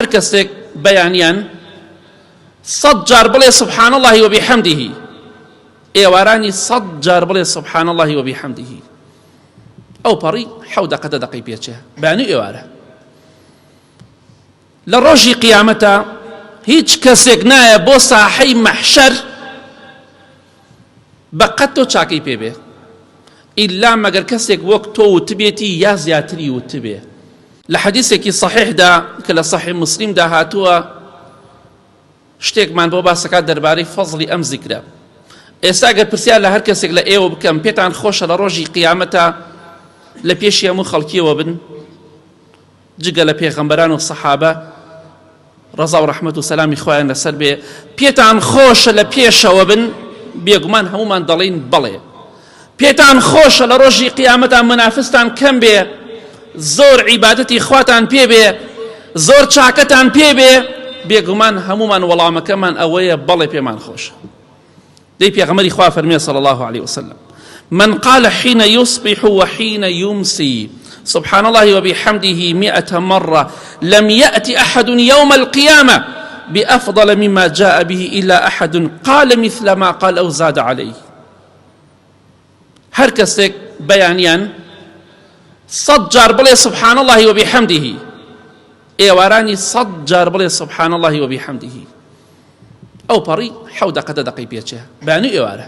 هەر کەسێک بەیانیان سەد جار بڵێ سبحان اللە وبحمده، ئێوارانی سەد جار بڵێ سبحان اللە وبحمده، ئەو پەڕی حەو دەقە دە دەقەی پێچێ بەیانی و ئێوارە. لە ڕۆژی قیامەتە هیچ کەسێک نایە بۆ ساحەی مەحشەر بە قەت تۆ چاکەی پێ بێ ئیلا مەگەر کەسێک وەک تۆ وتبێتی یا زیاتری وتبێ. لە حەدیسێکی صحیحدا کە لە صحیح مسلمدا هاتووە شتێکمان بۆ باسەکات دەربارەی فەزڵی ئەم زیکرە. ئێستا گەر پرسیار لە هەر کەسێک لە ئێوە بکەم پێتان خۆشە لە ڕۆژی قیامەتا لە پێشی هەموو خەڵکیەوە بن جگە لە پێغەمبەران و سەحابە ڕەزا و ڕەحمەت و سەلامی خوایان لەسەر بێ، پێتان خۆشە لە پێشەوە بن؟ بێگومان هەموومان دەڵێین بەڵێ. پێتان خۆشە لە ڕۆژی قیامەتا منافستان کەم بێ، زۆر عیبادەتی خواتان پێ بێ، زۆر چاکەتان پێ بێ؟ بێگومان هەموومان وەڵامەکەمان ئەوەیە بەڵێ پێمان خۆشە. دەی پێغەمبەری خوا فەرمیێ صلی الله علیه وسلم من قال حين يصبح وحين يمسي سبحان الله وبحمده مئة مرة لم يأتي أحد يوم القيامة بأفضل مما جاء به إلا أحد قال مثل ما قال أو زاد عليه. هەر کەسێک بەیانیان سەد جار بڵێ سبحان الله وبحمده، ئێوارانی سەد جار بڵێ سبحان الله وبحمده، ئەو پەڕی حەو دەقە دە دەقەی پێچێ بەیانی ئێوارە.